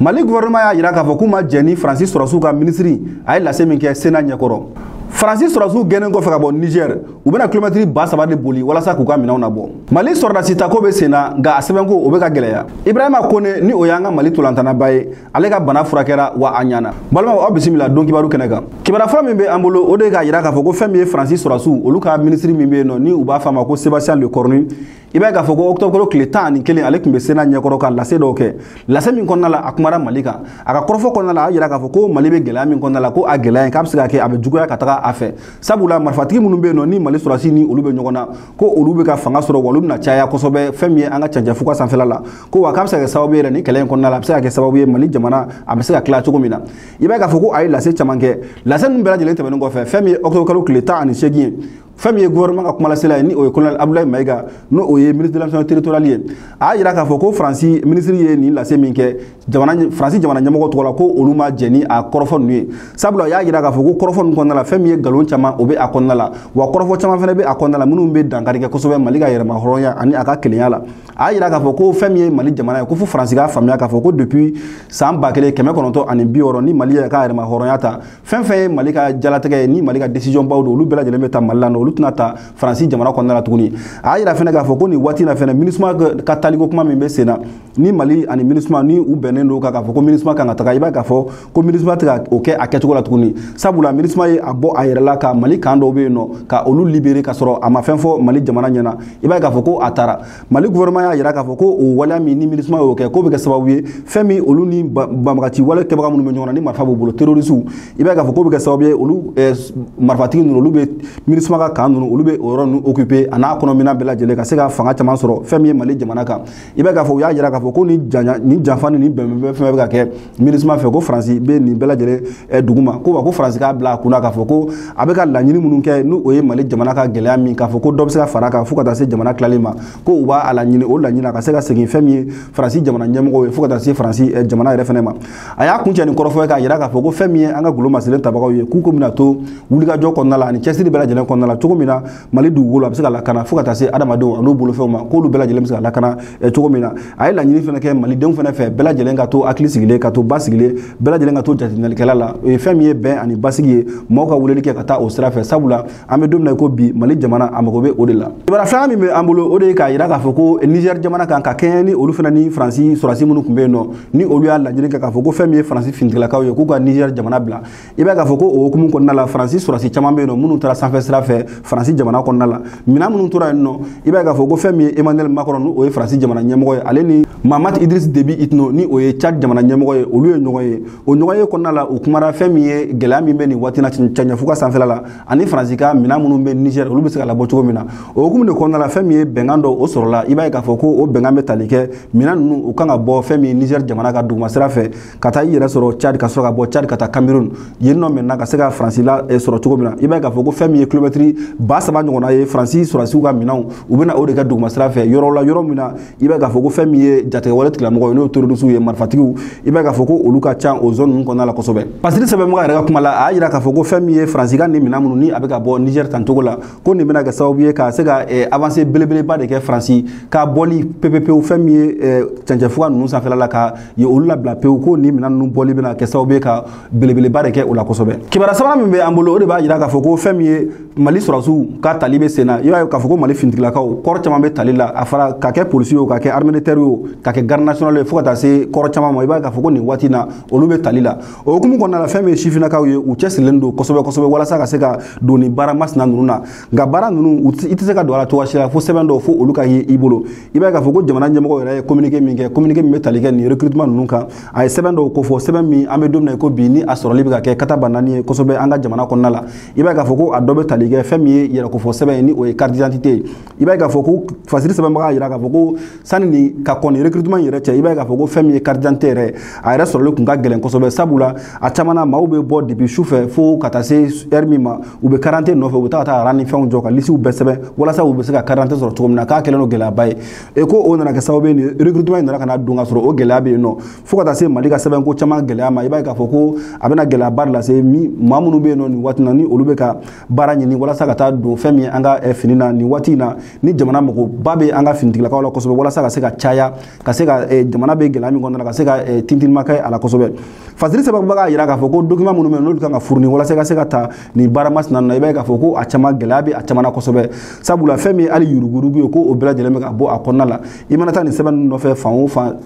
Mali gouvernement y'a jira k'a fɔ k'u ma jɛn ni Faransi sɔrɔdasiw ka minisiri a ye lase min kɛ Sénat ɲɛkɔrɔ. Faransi sɔrɔdasiw gɛnnen kɔfɛ ka bɔ Niger, u bɛna kilomɛtiri 3000 de boli walasa k'u ka minɛnw nabɔ. Mali sɔrɔdasi tako bɛ sen na, nka a sɛbɛnko o bɛ ka gɛlɛya. Ibrahima Kone ni o y'an ka Mali tolantannaba ye, ale ka bana furakɛra wa a ɲana. Balimaw, aw bisimila don kibaru kɛnɛ kan. Kibaruya fɔlɔ min bɛ an bolo, o de k'a jira k'a fɔ ko fɛn min ye Faransi sɔrɔdasiw olu ka minisiri min bɛ yen nɔ, ni u b'a fɔ a ma ko Sébastien Lecornu, i b'a ye k'a fɔ ko octobre kalo tile 11 ale tun bɛ Sénat ɲɛkɔrɔ ka lase dɔw kɛ. Lase min kɔnɔna la, a kumara Mali kan. A ka kɔrɔfɔ kɔnɔna la, a yira k'a fɔ ko Mali bɛ gɛlɛya min kɔnɔna la, ko a gɛlɛya in k'a bɛ se ka kɛ a bɛ juguya ka taga a fɛ. Sabula marifatigi minnu bɛ yen nɔ ni Mali sɔrɔdasi ni olu bɛ ɲɔgɔn na, ko olu bɛ ka fanga sɔrɔ wa olu bɛna caya kosɛbɛ fɛn min ye an ka cɛncɛnfuga sanfɛla la, ko wa k'a bɛ se ka kɛ sababu ye yɛrɛ ni kɛlɛ in kɔnɔna la, a bɛ se ka kɛ sababu ye Mali jamana a bɛ se ka tila cogo min na. I b'a ye k'a fɔ ko a ye lase caman kɛ. Lase ninnu bɛɛ lajɛlen tɛmɛnen kɔfɛ, fɛn min ye octobre kalo tile 18 ye, fɛn min ye gouvernement ka kumalasela ye, ni o ye colonel Abdoulaye Maïga, n'o o ye ministre de l'administration territoriale ye, a y'a jira k'a fɔ ko Faransi ministre ye nin lase min kɛ jamana Faransi jamana ɲɛmɔgɔ tɔgɔ la, ko olu ma jɛn ni a kɔrɔfɔ ninnu ye. Sabula a y'a jira k'a fɔ ko kɔrɔfɔ ninnu kɔnɔna la, fɛn min ye nkalon caman o bɛ a kɔnɔna la, wa kɔrɔfɔ caman fana bɛ a kɔnɔna la minnu bɛ dankari kɛ kosɛbɛ Mali ka yɛrɛmahɔrɔnya ani a ka kelenya la. A y'a jira k'a fɔ ko fɛn min ye Mali jamana ye, ko fo Faransi k'a faamuya k'a fɔ ko depuis san 1960 ni Mali yɛrɛ ka yɛrɛmahɔrɔnya ta, fɛn fɛn ye Mali ka jalatigɛ ye ni Mali ka décision baw don, olu bɛɛ lajɛlen bɛ ta Mali la, olu tɛna ta Faransi jamana kɔnɔna la tuguni. A y'a jira fɛnɛ k'a fɔ ko nin waati in na fɛnɛ, MINUSMA ka taliko kuma min bɛ sen na, ni Mali ani MINUSMA ni u bɛnnen don kan k'a fɔ ko MINUSMA kan ka taga, i b'a ye k'a fɔ ko MINUSMA tɛ ka o kɛ a kɛcogo la tuguni. Sabula MINUSMA ye a bɔ a yɛrɛ la ka Mali kan dɔw bɛ yen nɔ ka olu libérer ka sɔrɔ a ma fɛn fɔ Mali jamana ɲɛna. I b'a ye k'a fɔ ko a taara. Mali gouvernement y'a jira k'a fɔ ko o waleya min ni MINUSMA y'o kɛ, k'o bɛ kɛ sababu ye fɛn min olu ni banbagaci wale kɛbaga minnu bɛ ɲɔgɔn na ni marifa b'u bolo, terroristes, i b'a ye k'a fɔ k'o bɛ kɛ sababu ye olu marifatigi ninnu, olu bɛ MINUSMA ka kan ninnu, olu bɛ o yɔrɔ ninnu occuper a n'a kɔnɔminɛn bɛɛ lajɛlen ka se ka fanga caman sɔrɔ fɛn min ye Mali jamana kan. I b'a ye k'a fɔ u y'a jira k'a fɔ ko ni janfa ni bɛnbɛn fɛn bɛ ka kɛ MINUSMA fɛ, ko Faransi bɛ nin bɛɛ lajɛlen duguma, ko wa ko Faransi k'a bila a kunna k'a fɔ ko a bɛ ka laɲini minnu kɛ n'o o ye Mali jamana ka gɛlɛya min k'a fɔ ko dɔ bɛ se ka fara a kan fo ka taa se jamana tilali ma, ko u b'a a laɲini o laɲini a ka se ka segin fɛn min ye Faransi jamana ɲɛmɔgɔw ye fo ka taa se Faransi jamana yɛrɛ fɛnɛ ma. A y'a kuncɛ ni kɔrɔfɔ ye k'a jira k'a fɔ ko fɛn min ye an ka golo masilen tabagaw ye, k'u ko bɛna to wulikajɔ kɔnɔna la ani cɛsiri bɛɛ lajɛlen kɔnɔna la cogo min na Mali dugukolo a bɛ se ka lakana fo ka taa se adamadenw an'u bolofɛnw ma, k'olu bɛɛ lajɛlen bɛ se ka lakana cogo min na. A ye laɲini fɛnɛ kɛ malidenw fɛnɛ fɛ, bɛɛ lajɛlen ka to hakili sigilen, ka to basigilen, bɛɛ lajɛlen ka to jateminɛlikɛla la. O ye fɛn min ye bɛn ani basigi ye, maaw ka weleli kɛ ka taa o sira fɛ. Sabula an bɛ don min na i ko bi, Mali jamana a mago bɛ o de la. Kibaruya filanan min bɛ an bolo, o de ye k'a jira k'a fɔ ko Niger jamana kan ka kɛɲɛ ni olu fana ni Faransi sɔrɔdasi minnu tun bɛ yen nɔ, ni olu y'a laɲini kɛ k'a fɔ ko fɛn min ye Faransi finitigilakaw ye k'u ka Niger jamana bila. I b'a ye k'a fɔ ko o hukumu kɔnɔna la, Faransi sɔrɔdasi caman bɛ yen nɔ minnu taara sanfɛ sira fɛ Faransi jamana kɔnɔna la. Minɛn minnu tora yen nɔ, i b'a ye k'a fɔ ko fɛn min ye Emmanuel Macron, n'o o ye Faransi jamana ɲɛmɔgɔ ye, ale ni Mahamat Idriss Déby Itno, ni o ye Tchad jamana ɲɛmɔgɔ ye, olu ye ɲɔgɔn ye. O ɲɔgɔn ye kɔnɔna la, u kumara fɛn min ye gɛlɛya min bɛ nin waati na cɛncɛnfuga sanfɛla la ani Faransi ka minɛn minnu bɛ Niger, olu bɛ se ka labɔ cogo min na. O hukumu de kɔnɔna la, fɛn min ye bɛnkan dɔ o sɔrɔla, i b'a ye k'a fɔ ko o bɛnkan bɛ tali kɛ minɛn ninnu u kan ka bɔ fɛn min ye Niger jamana ka duguma sira fɛ ka taa i yɛrɛ sɔrɔ Tchad, ka sɔrɔ ka bɔ Tchad ka taa Cameroun yen nɔ maintenant ka se ka Faransi la sɔrɔ cogo min na. I b'a ye k'a fɔ ko fɛn min ye kilomɛtiri 3000 ɲɔgɔnna ye Faransi sɔrɔdasiw ka minɛnw u bɛna o de kɛ duguma sira fɛ yɔrɔ la, yɔrɔ min na i b'a ye k'a fɔ ko fɛn min ye jatigɛwale tigilamɔgɔw ye, n'o ye terroristes ye, marifatigiw, i b'a ye k'a fɔ ko olu ka ca o zone ninnu kɔnɔna la kosɛbɛ. Pasiri sɛbɛnbaga yɛrɛ ka kuma la, a y'a jira k'a fɔ ko fɛn min ye Faransi ka nin minɛn minnu ni a bɛ ka bɔ Niger tan cogo la, ko nin bɛna kɛ sababu ye ka se ka avancer belebeleba de kɛ Faransi ka bɔli pepepewu fɛn min ye cɛncɛnfuga ninnu sanfɛla la, ka ye olu labila pewu, ko nin minɛn ninnu bɔli bɛna kɛ sababu ye ka belebeleba de kɛ o la kosɛbɛ. Kibaruya sabanan min bɛ an bolo, o de b'a jira k'a fɔ ko fɛn min ye Mali sɔrɔdasiw ka tali bɛ sen na. I b'a ye k'a fɔ ko Mali finitigilakaw kɔrɔ caman bɛ tali la, a fɔra ka kɛ polisi ye o, ka kɛ armée de terre ye o, ka kɛ garde nationale ye, fo ka taa se kɔrɔ caman ma. I b'a ye k'a fɔ ko nin waati in na olu bɛ tali la. O hukumu kɔnɔna la, fɛn min ye sifinnakaw ye, u cɛsirilen don kosɛbɛ kosɛbɛ walasa ka se ka don nin baara masina ninnu na. Nka baara ninnu i tɛ se ka don a la cogoya si la fo sɛbɛn dɔw fo olu ka ye i bolo. I b'a ye k'a fɔ ko jamana ɲɛmɔgɔ yɛrɛ ye communiqué min kɛ, communiqué min bɛ tali kɛ nin recrutement ninnu kan, a ye sɛbɛn dɔw kofɔ, sɛbɛn min an bɛ don min na i ko bi ni a sɔrɔli bɛ ka kɛ kata ba naani ye kosɛbɛ an ka jamana kɔnɔna la. I b'a ye k'a fɔ ko a dɔ bɛ tali kɛ fɛn min ye yɛrɛkofɔ sɛbɛn ye, ni o ye carte d'identité ye. I b'a ye k'a fɔ ko fasiri sɛbɛnbaga y'a jira k'a fɔ ko sani nin ka kɔn nin recrutement yɛrɛ cɛ, i b'a ye k'a fɔ ko fɛn min ye carte d'identité yɛrɛ, a yɛrɛ sɔrɔli kun ka gɛlɛn kosɛbɛ. Sabula a caman na maaw bɛ bɔ depuis su fɛ fo ka taa se heure min ma, u bɛ carte d'identité nɔfɛ, u bɛ taa ka taa rang ni fɛnw jɔ ka lisiw bɛɛ sɛbɛn walasa u bɛ se ka carte d'identité sɔrɔ cogo min na, k'a kɛlen don gɛlɛyaba ye. E ko o nana kɛ sababu ye nin recrutement in nana ka na don ka sɔrɔ o gɛlɛya bɛ yen nɔ, fo ka taa se Mali ka sɛbɛnko caman gɛlɛya ma. I b'a ye k'a fɔ ko a bɛna gɛlɛyaba de lase maa minnu bɛ yen nɔ nin waati in na, ni olu bɛ ka baara ɲini walasa ka taa don fɛn min an ka fini na nin waati in na, ni jamana magoba bɛ an ka finitigilakaw la kosɛbɛ, walasa ka se ka caya, ka se ka jamana bɛ gɛlɛya min kɔnɔna la, ka se ka tintinma kɛ a la kosɛbɛ. Fasiri sɛbɛnbaga y'a jira k'a fɔ ko document minnu bɛ yen n'olu kan ka fournir walasa ka se ka ta nin baara masina ninnu na, i b'a ye k'a fɔ ko a caman gɛlɛya bɛ a caman na kosɛbɛ, sabula fɛn min hali yuruguyurugu ye ko o bɛɛ lajɛlen bɛ ka bɔ a kɔnɔna la. I mana taa nin sɛbɛn ninnu nɔfɛ fan o fan,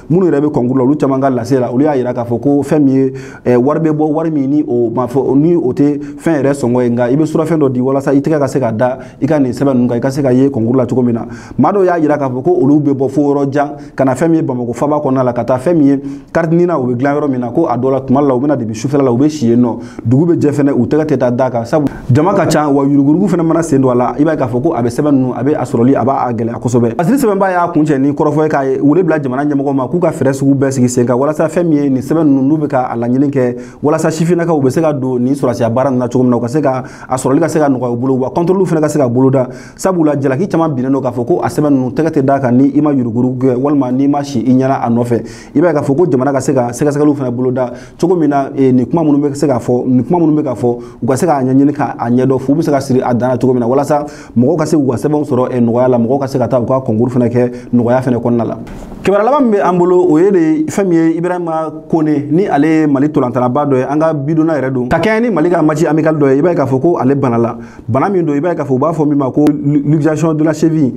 minnu yɛrɛ bɛ concours la, olu caman ka lase la, olu y'a jira k'a fɔ ko fɛn min ye wari bɛ bɔ, wari min ni o ma fɔ ni o tɛ fɛn yɛrɛ sɔngɔ ye, nka i bɛ surafɛn dɔ di walasa i tɛgɛ ka se ka da i ka nin sɛbɛn ninnu kan, i ka se ka ye concours la cogo min na. Maa dɔw y'a jira k'a fɔ ko olu bɛ bɔ fo yɔrɔ jan ka na fɛn min ye Bamakɔ faba kɔnɔna la, ka taa fɛn min ye carte NINA u bɛ dilan yɔrɔ min na, ko a dɔw la tuma la u bɛna depuis sufɛla la u bɛ si yen nɔ, dugu bɛ jɛ fɛnɛ u tɛgɛ tɛ taa da kan, sabu jama ka ca, wa yuruguyurugu fɛnɛ mana sen don a la, i b'a ye k'a fɔ ko a bɛ sɛbɛn ninnu a bɛ a sɔrɔli a b'a gɛlɛya kosɛbɛ. Fasiri sɛbɛnba y'a kuncɛ ni kɔrɔfɔ ye k'a wele bila jamana ɲɛmɔgɔw ma k'u ka fɛɛrɛ sugu bɛɛ sigi sen kan walasa fɛn min ye nin sɛbɛn ninnu n'u bɛ ka a laɲini kɛ walasa sifinnakaw bɛ se ka don nin sɔrɔdasiya baara ninnu na cogo min na, u ka se ka a sɔrɔli ka se ka nɔgɔya u bolo, wa contrôle fɛnɛ ka se ka boloda, sabula jalaki caman binnen don k'a fɔ ko a sɛbɛn ninnu tɛgɛ tɛ d'a kan ni i ma yuruguyurugu kɛ walima n'i ma si i ɲɛna a nɔfɛ. I b'a ye k'a fɔ ko jamana ka se ka sɛgɛsɛgɛliw fɛnɛ boloda cogo min na, nin kuma minnu bɛ se ka fɔ, nin kuma minnu bɛ ka fɔ, u ka se k'a ɲɛɲini k'a ɲɛdɔn, fu bɛ se ka siri a dan na cogo min na, walasa mɔgɔw ka se k'u ka sɛbɛnw sɔrɔ nɔgɔya la, mɔgɔw ka se ka taa u ka concours fɛnɛ kɛ nɔgɔya fɛnɛ kɔnɔna la. Kibaruya laban min bɛ an bolo, o ye de fɛn min ye Ibrahima Kone, ni ale ye Mali tolantannaba dɔ ye, an ka bidonna yɛrɛ don, ka kɛɲɛ ni Mali ka match amical dɔ ye. I b'a ye k'a fɔ ko ale banala, bana min don, i b'a ye k'a fɔ u b'a fɔ min ma ko luxation de la cheville.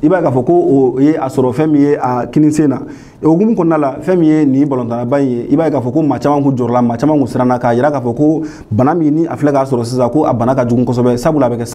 I b'a ye k'a fɔ ko o ye a sɔrɔ fɛn min ye a kinisen na. O hukumu kɔnɔna la, fɛn min ye nin balontanaba in ye, i b'a ye k'a fɔ ko maa caman kun jɔrɔla, maa caman kun siranna, k'a jira k'a fɔ ko bana min ni a filɛ k'a sɔrɔ sisan, ko a bana ka jugu kosɛbɛ, sabula a bɛ kɛ